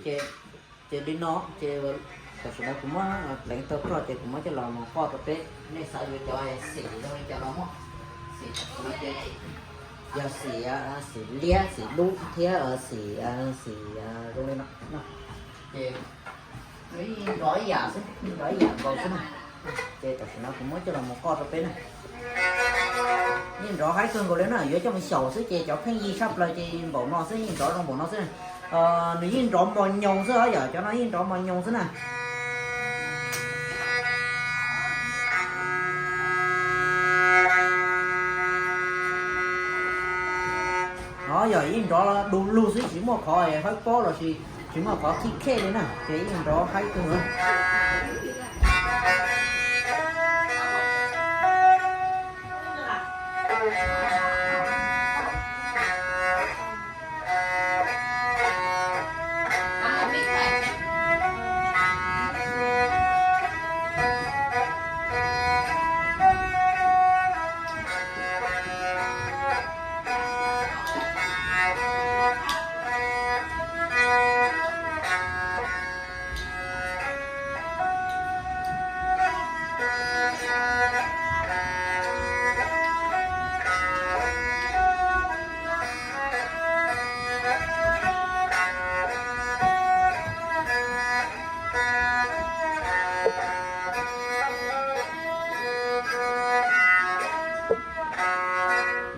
Ces, ces li no ces tam sim no kuv muab pleev tau roj ces kuv muab coj los mus qoj rau peb. Nej xav yuav cov xim zoo li cas los muaj. Xim tam sim no ces yog xim, xim liab, xim dub thiab xim, xim zoo li no. Ces nws yeej nrov ib yam xwb, nrov ib yam nkaus xwb na. Ces tam sim no kuv muab coj los mus qoj rau peb na. Yeej nrov haib kawg nkaus li na, yuav coj mus xyaum xwb ces cov pheej yig tshaj plaws ces npaum no xwb, yeej nrov zoo npaum no xwb. Nws yeej nrov mos nyoos xwb os, yog cov no yeej nrov mos nyoos xwb na. No yog yeej nrov du lug xwb, tsis muaj qhov haib pob los sis tsis muaj qhov khib khej li na, ces yeej nrov haib kawg.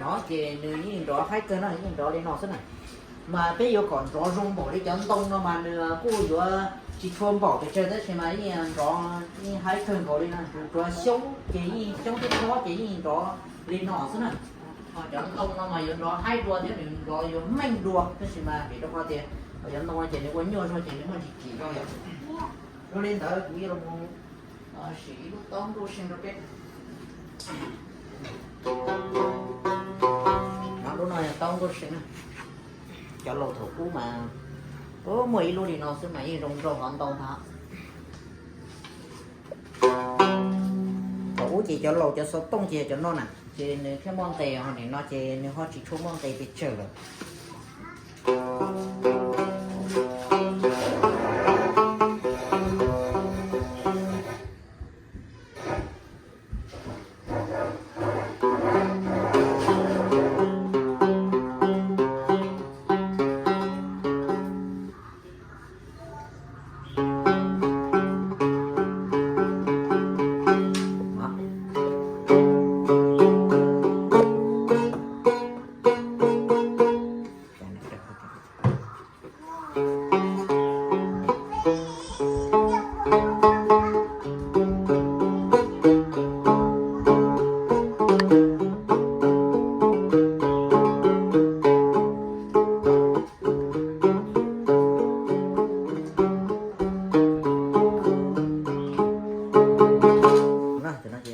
No ces nws yeej nrov haib kawg no, yeej nrov li no xwb na. Mas peb yuav kom nrov zoo npaum li cov ntoo no mas nws kuj yuav tsis tshua npaum pes tsawg tab sis mas yeej nrov, yeej haib kawg nkaus li na. Nws tsuav xyoob ces yeej xyoob thiab phob ces yeej nrov li no xwb na. Ho cov ntoo no mas yuav nrov haib dua thiab nws nrov yuav meej dua tab sis mas vim rau qhov tias cov ntoo no ces nws ua nyuaj zog ces nws muaj ntsis kim zog yom. Yog li ntawd kuv yuav los sim ib lub taub ntuj see rau peb. No lub no yog taub ntuj see na. Cov laus thaum ub mas muaj ib lub li no xwb mas yeej zoo nraug hov ntau ntag. Thaum ub ces cov laus cov xov tooj ces yog cov no na, ces nws thiaj muaj nqis, ho nim no ces nws ho tsis tshua muaj nqis pes tsawg lawm.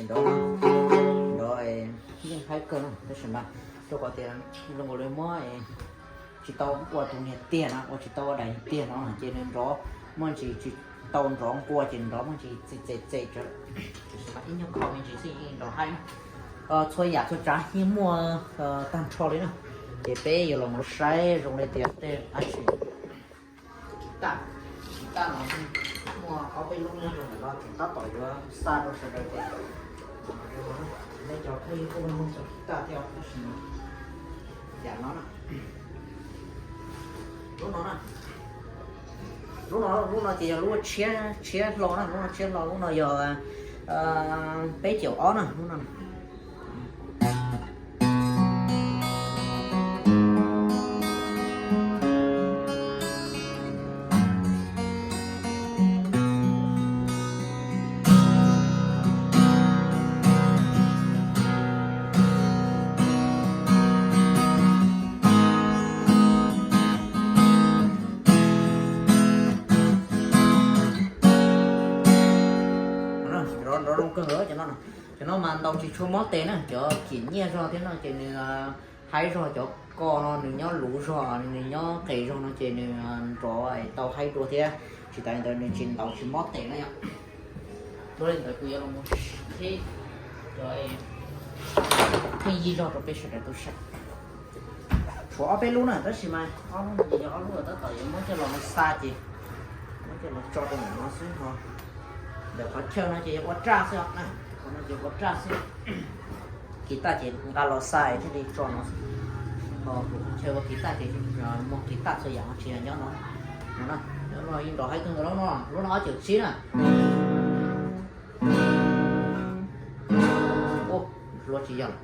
Nrov, nrov yeej haib kawg na, tab sis mas rau qhov tias zoo nkaus li muab tsis tau ua tus niag tiag no, ua tsis tau ua daim niag tiag no ces nws nrov muaj ntsis tsis tau nrov nqua ces nrov muaj ntsis txem txem txem tsawv. Tiam sis mas ib nyuag qho me ntsis xwb yeej nrov haib na. Txhua yam txhua tsav yeej muaj tag nrho li na. Ces peb yuav los mus saib zoo li tias tej dab tsi. Kiv taj, kiv taj no muaj ob peb lub nyob rau ntawm no ces tab tom yuav xa rau sawv daws tias nej cov phooj ywg puas muaj cov kiv taj thiab tab sis yam no na. Lub no na, lub no, lub no ces yog lub tshiab, tshiab hlo na, lub no tshiab hlo, lub no yog peb caum ob na, lub no. Nrov zoo kawg nkaus cov no. Cov no mas ntaus tsis tshua mob tes na, cov kim nyiaj zog thiab no ces nws haib zog, cov ko no nws nyob luv zog, nws nyob qes zog no ces nws nrov tau haib dua thiab. Tsis tas li ntawd nws tsis ntaus tsis mob tes na yom. Dua li ntawd kuv yuav los mus qhib cov pheej yig zog rau peb sawv daws tau saib. Tshuav ob peb lub na tab sis mas ob lub no ces yog ob lub uas tab tom yuav muab coj los mus xa ces Coj los tso rau ntawm no xwb ho. Ntawm qhov chaw no ces yuav ua raj xwb na, qhov no ces ua raj xwb. Kiv taj ces nqa los xais thiaj li tso no xwb. Ho kuv qhov chaw ua kiv taj ces muag kiv taj txhua yam tsis yog nyob no. No na, nyob no yeej nrov haib kawg nkaus lub no, lub no ob cawm tsib na. Ua, hlua tsis yog lawm.